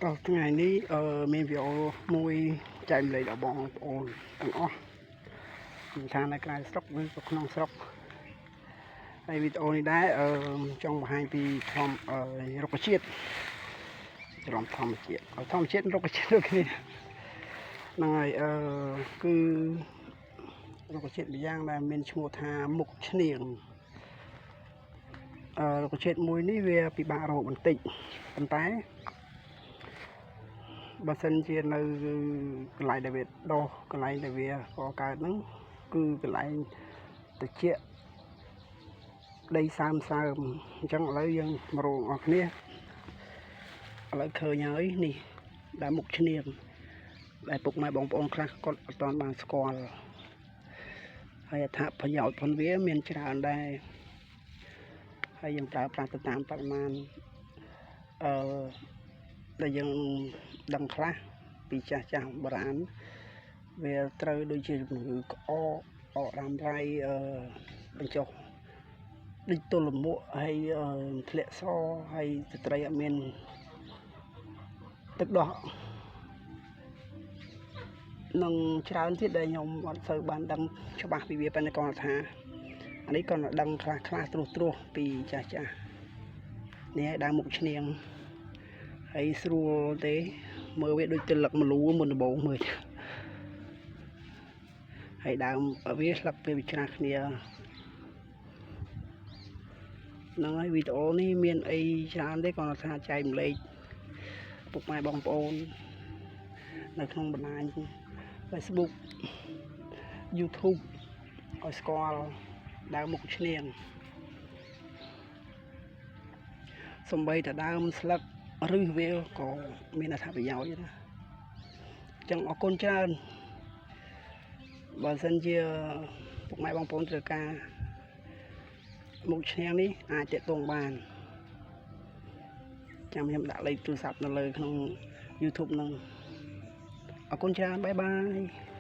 តោះថ្ងៃនេះមានវីដេអូមួយចែកម្លែកដល់បងប្អូនទាំងអស់មិនថានៅក្រៅស្រុកឬក៏ក្នុងស្រុកហើយវីដេអូនេះដែរចង់បង្ហាញពីធម្មរុក្ខជាតិច្រំធម្មជាតិធម្មជាតិរុក្ខជាតិដូចគ្នាហ្នឹងហើយគឺរុក្ខជាតិម្យ៉ាងដែលមានឈ្មោះថាមុខឈ្នាងរុក្ខជាតិមួយនេះវាពិបាករកបន្តិចប៉ុន្តែបើសិនជានៅកន្លែងដែលវាដុះកន្លែងដែលវាកកើតហ្នឹងគឺកន្លែងត្រជាក់ដីសើមសើមអញ្ចឹងឥឡូវយើងមករកអស់គ្នាឥឡូវឃើញហើយនេះដែលមុខឈ្នាងដែលពុកម៉ែបងប្អូនខ្លះគាត់អត់ទាន់បានស្គាល់ហើយអត្ថប្រយោជន៍ផងវាមានច្រើនដែរហើយយើងប្រើប្រាស់ទៅតាមបរិមាណអឺដែលយើងដឹងខ្លះពីចាស់ចាស់បុរាណវាត្រូវដូចជាជំងឺក្អកអករ៉ាំរ៉ៃបញ្ចុះដូចទល់លាមកហើយធ្លាក់សហើយស្ត្រីអត់មានទឹកដោះនឹងច្រើនទៀតដែលខ្ញុំអត់សូវបានដឹងច្បាស់ពីវាប៉ុន្តែគាត់ថាអានេះគាត់ដឹងខ្លះខ្លះត្រួសត្រាសពីចាស់ចាស់នេះឲ្យដើមមុខឈ្នាងហើយស្រួលទេមើលវាដូចទៅលឹកម្លូមុនដំបូងមើលហើយដើមវាស្លឹកវាច្រាស់គ្នាហ្នឹងហើយវីដេអូនេះមានអីច្រើនទេគាត់ថាចែកម្លែកពុកម៉ែបងប្អូននៅក្នុងបណ្ដាញ Facebook YouTube ឲ្យស្គាល់ដើមមុខឈ្នាងសំបីតែដើមស្លឹកឬវាក៏មានអត្ថប្រយោជន៍ណាអញ្ចឹងអរគុណច្រើនបើសិនជាពុកម៉ែបងប្អូនត្រូវការមុខឈ្នាងនេះអាចទាក់ទងបានចាំខ្ញុំដាក់លេខទូរស័ព្ទនៅលើក្នុង YouTube ហ្នឹងអរគុណច្រើនបាយបាយ។